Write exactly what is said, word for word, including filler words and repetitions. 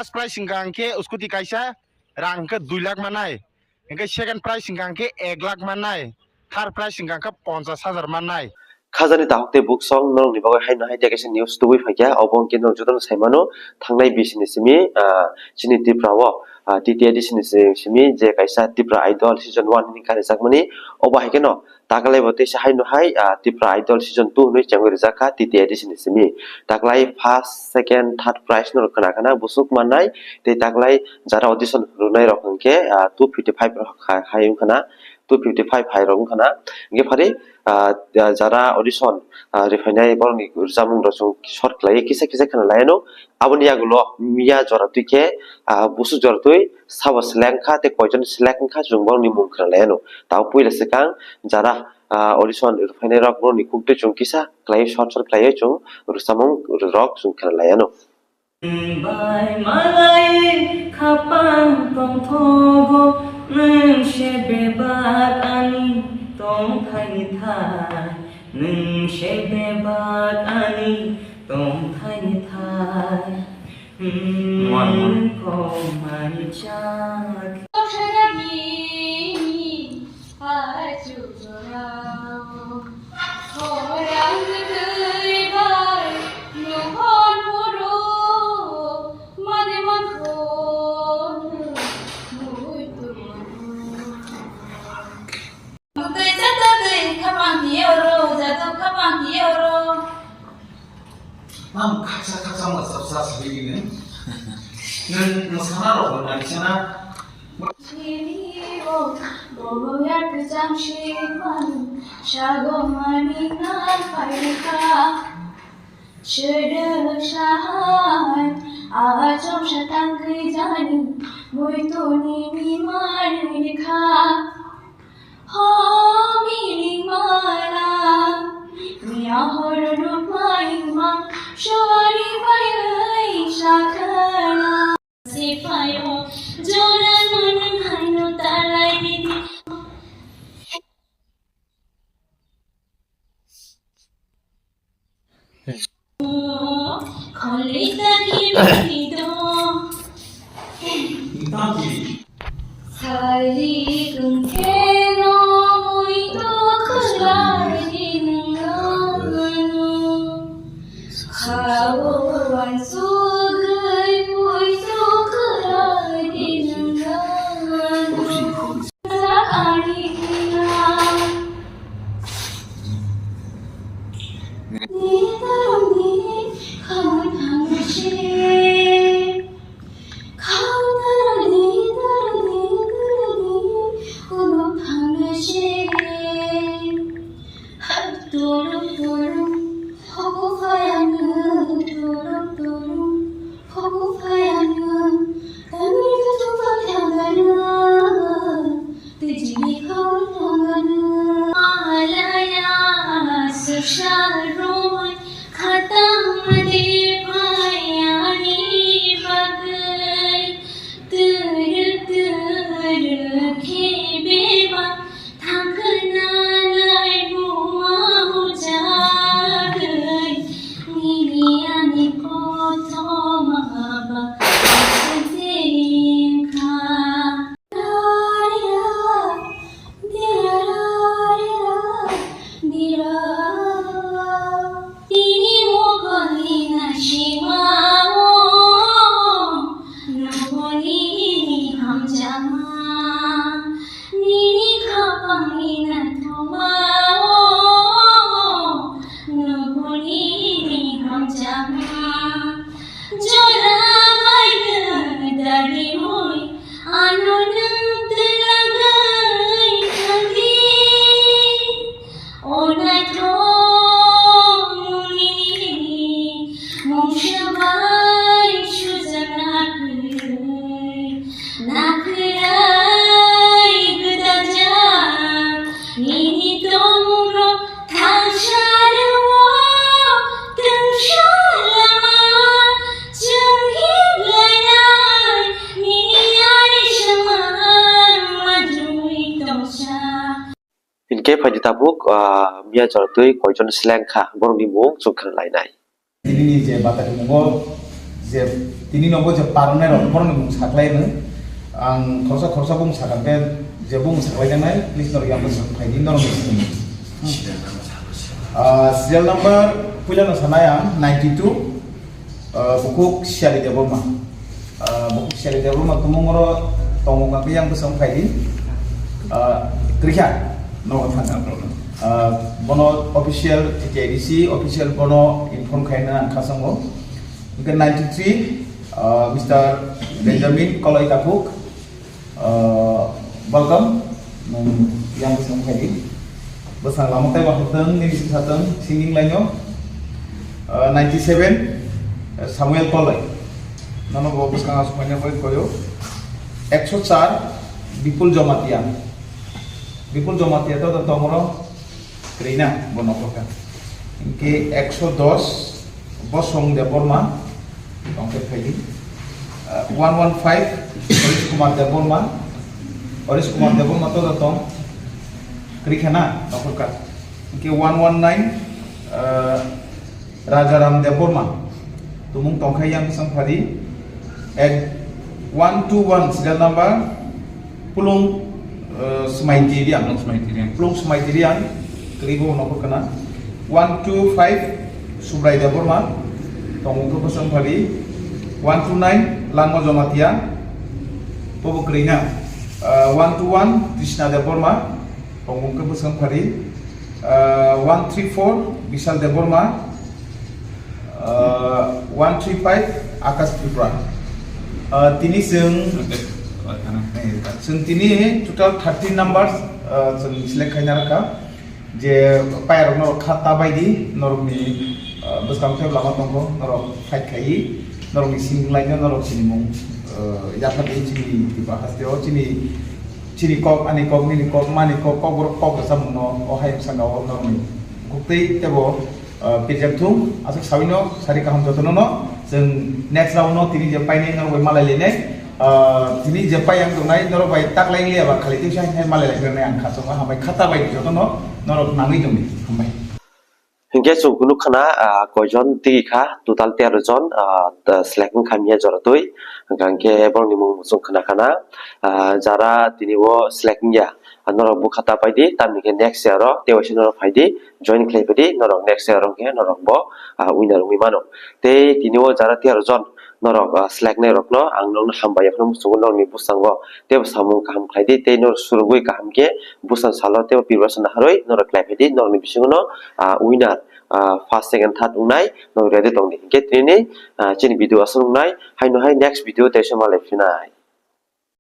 First prize hingka hingke scooty kaisa, rang hingke dui lakh manai. Hingke second prize hingka hingke ek lakh manai. Third prize hingka hingke ponchas hajar manai. Khajani tahuk tei buksong norokni bagwi haino hai tei kaisa news tubui phaikha, obo hwnkhe norok jotono saimano thangnai bisini simi, ah, chini Tripura o, ah, T T A D C ni si-, simi je kaisa Tripura Idol season one hwnwi karijakmani, obo hai kheno taklai bo teisa haino hai, ah, Tripura Idol season two hwnwi chengwi rijak kha T T A D C ni simi. Taklai first, second, third prize no khna khna busuk mannai tei taklai jara audition rwnai rok hwnkhe, ah, two fifty five rok hai wngkha na, two fifty five hai rok wngkha na. Hwnkhe phari, ah, jara audition, ah, riphainai borokni rwchapmung rok chwng short khlaiwi kisa kisa khna lai anw. Aboni yagulo miya jora twi khe, ah, busuk jora twi sabo select wngkha tei koichon select wngkha chwng borokni mung khna lai anw. Tabo puila swkang jara, ah, audition riphainai rok borokni kuk twi chwng kisa khlaiwi short short khlaiwi chwng rwchapmung rok chwng khna lai anw. Bai malai khapang tongthogo, nwng se bebak ani tongthaini thai, nwng se bebak ani tongthaini thai. Muan, muan. Komani chak. Ang khaksa khaksa mwsa bwsa sabai gini. Nwng mwsana rok bo naisana. Chini o boya kwcham se mani sago mani na phaikha. Chwdwng sahai a chomsa tangwi jani muituni ni manwi kha. Ho miling mala, miya horo rukmaima, shori paiwi sakhala. Sipayo, jora manang haino talai didi. Hinkhe phaidi tabuk, ah, miya jora twi koichon seleng kha, borokni mung chwng khna lainai. Tini ni je batari mungo Je tini nogo je parnai rok borokni mung saklai no ang khorsa khorsa bung sakha khe je bung saklai janai please norok yang bung saklai di norok ni sini. Ah, serial number puila no sanai ang ninety two, ah, bukhuk Siali Debbarma. Ah, bukhuk Siali Debbarma tumung oro tongo kha khe yang bwsang phai di. Ah, Krikha nogo thang. Ah, bono official T T I D C official bono inform khaina ang khasango. Hingke ninety three, ah, Mister Benjamin Koloi Takhuk, ah, welcome, nwng yang bwswng khaidi. Bwswng lama tei wahaktwng, nini satwng, singing line o, ah, ninety seven, Samuel Koloi. Nono bo bwswng aswk manya bai koyo. Ekso char, Bipul Jomatia. Bipul Jomatia to, to tongro. Kwrwina bo nokol kha. Hingke ekso dos Bosong Debbarma tongkhe phaidi. Ah, one one five Harish Kumar Debbarma. Harish Kumar Debbarma to tong kwrwi khana nokol kha. Hingke one one nine, ah, Rajaram Debbarma. Tumung tongkha yang bwswng phadi. Ek one two one serial number Pulung, eh, Smaiti Riang. Pulung Smaiti Riang. Pulung Smaiti Riang. Kwrwi bo nokol kana. One two five Subrai Debbarma. Tongo khe bwswng phadi. One two nine Langma Jomatia. Bobo kwrwi na. Eh, one two one Krishna Debbarma. Tongo khe bwswng phadi. Eh, one three four Bishal Debbarma. Uh, one three five Akash Tripura. Uh, tini chwng, chwng tini total thirteen numbers, uh, chwng select khaina rakha. Je payarokno kha ta bai di, norokni, uh, bwskang khe lama tongkho, norok fight khai, norokni singing line no norok sinimung, uh, yapha di chini Tripura haste o chini, chini kok, ani kok, nini kok, mani kok, kok borok kok rwchapmungno o hayung saka o norokni buktwi tebo. Ah, pirjak thung, aswk sawino sari kaham jotono no, chwng next round no tini je painai norok bai malai lainai, ah, tini je pai ang tongnai norok bai tak lai liya ba khali tei sai hai malai lai nai ang kha chongo hambai khata bai jotono norok nangwi tongdi hambai. Hinkhe chwng kunu khana, ah, koijon tigi kha total tero jon, ah, ta select wng kha miya jora twi, hwnkhe borokni mung chwng khna khana, ah, jara tini o select wngya, ah, norok bwkha ta paidi tamni khe next year o tei waisa norok phaidi. Join khlai phaidi norok next year wngkhe norok bo, ah, winner wngwi mano. Tei tini o jara tero jon norok, ah, select nai rokno ang nokno hambai yaphano muchungo norokni bwskango teibo samung kaham khlai di tei norok surungwi kaham khe bwskang salo teibo preparation naharwi norok khlai phaidi norokni bisingo no, ah, winner, ah, first, second, third wngnai norok ready tongdi. Hinkhe tini, ah, chini video aswk wngnai haino hai next video teisa malai phinai.